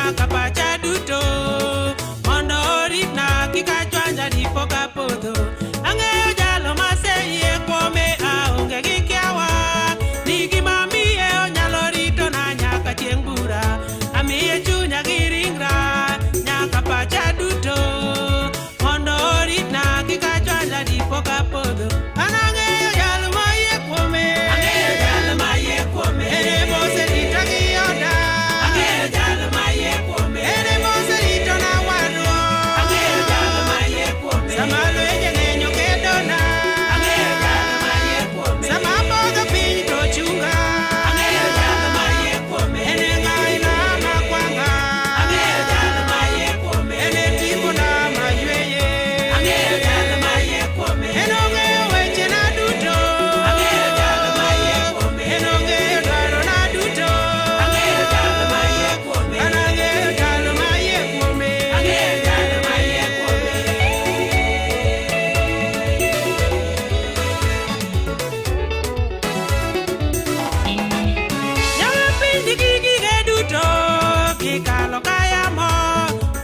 nyaka pacha duto mondo oritna kik achwanya dipo kapodho. Ang'eyo jalo maseyie kuome aonge gi kiawa ni gima miye onyalo ritona nyaka chieng' bura. Amiye chunya gi ringra nyaka pacha duto mondo oritna kik achwanya dipo kapodho. An ang'eyo jalo moyie kuome. Ang'eyo jal mayie kuome. En emoserita gi oda. Ang'eyo jal mayie kuome. En emoseritona warruok. Ang'eyo jal mayie kuome. Sama lwenje ng'eny okedona. Ang'eyo jal mayie kuome. Sama apodho piny to chunga. Ang'eyo jal mayie kuome. En e ng'aina makwanga. Ang'eyo jal mayie kuome. En e tipona mayweye. Ang'eyo jal mayie kuome. En ong'eyo wechena duto. Ang'eyo jal mayie kuome. En ong'eyo dwarona duto. Ang'eyo jal mayie kuome. An ang'eyo jal mayie kuome. Ang'eyo jal mayie kuome. Yawa piny nigi gige duto, gikalo ka yamo.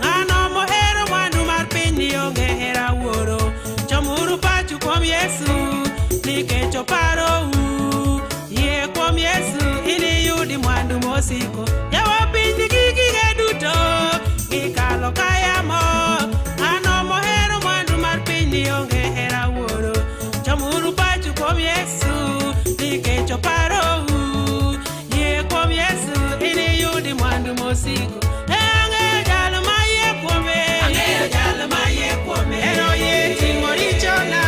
Ng'ano mohero mwandu mar piny ni onge hera wuoro. Chomuru pachu kuom Yesu, nikech oparou. Yie kuom Yesu, iniyudi mwandu mosiko. Yawa piny nigi gige duto, gikalo ka yamo. Ng'ano mohero mwandu mar piny ni onge hera wuoro. Chomuru pachu kuom Yesu, nikech oparou. Yie kuom Yesu, iniyudi mwandu mosiko. Eh, ang'eyo jal mayie kuome. Ang'eyo jal mayie kuome. En oyie ting'o richona.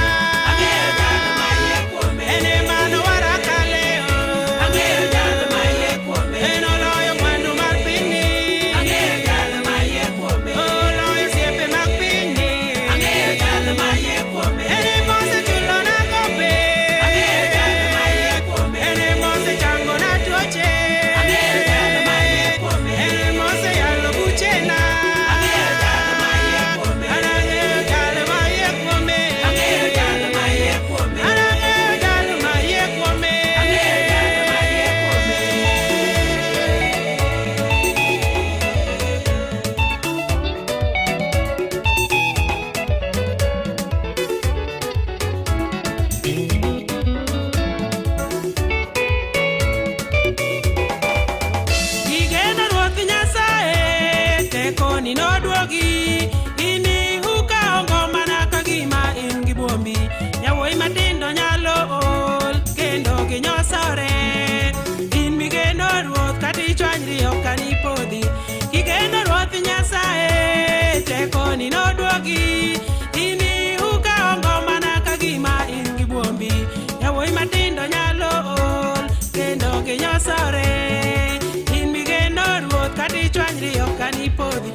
Ang'eyo jal mayie kuome. En ema nowara kaleo. Ang'eyo jal mayie kuome. En oloyo mwandu mar pinyni. Ang'eyo jal mayie kuome. Oloyo osiepe mag pinyni. Ang'eyo jal mayie kuome. En ema osechulona gope. Ang'eyo jal mayie kuome. En ema osechangona tuoche. Ang'eyo jal mayie kuome. En ema oseyalo buchena. Ang'eyo jal mayie kuome. An ang'eyo jal mayie kuome. Ang'eyo jal mayie kuome. An ang'eyo jal mayie kuome. Ang'eyo jal mayie kuome. Igeno Ruoth Nyasaye, tekoni noduogi. Inihu ka ongo mana ka gima in gi buombi. Yawuoyi matindo nyalo ol kendo ginyosore. In migeno Ruoth kata ichwanyri ok anipodhi. Kigeno Ruoth Nyasaye, tekoni noduogi. Inihu ka ongo mana ka gima in gi buombi. Yawuoyi matindo nyalo ol kendo ginyosore. In migeno Ruoth kata ichwanyri ok anipodhi.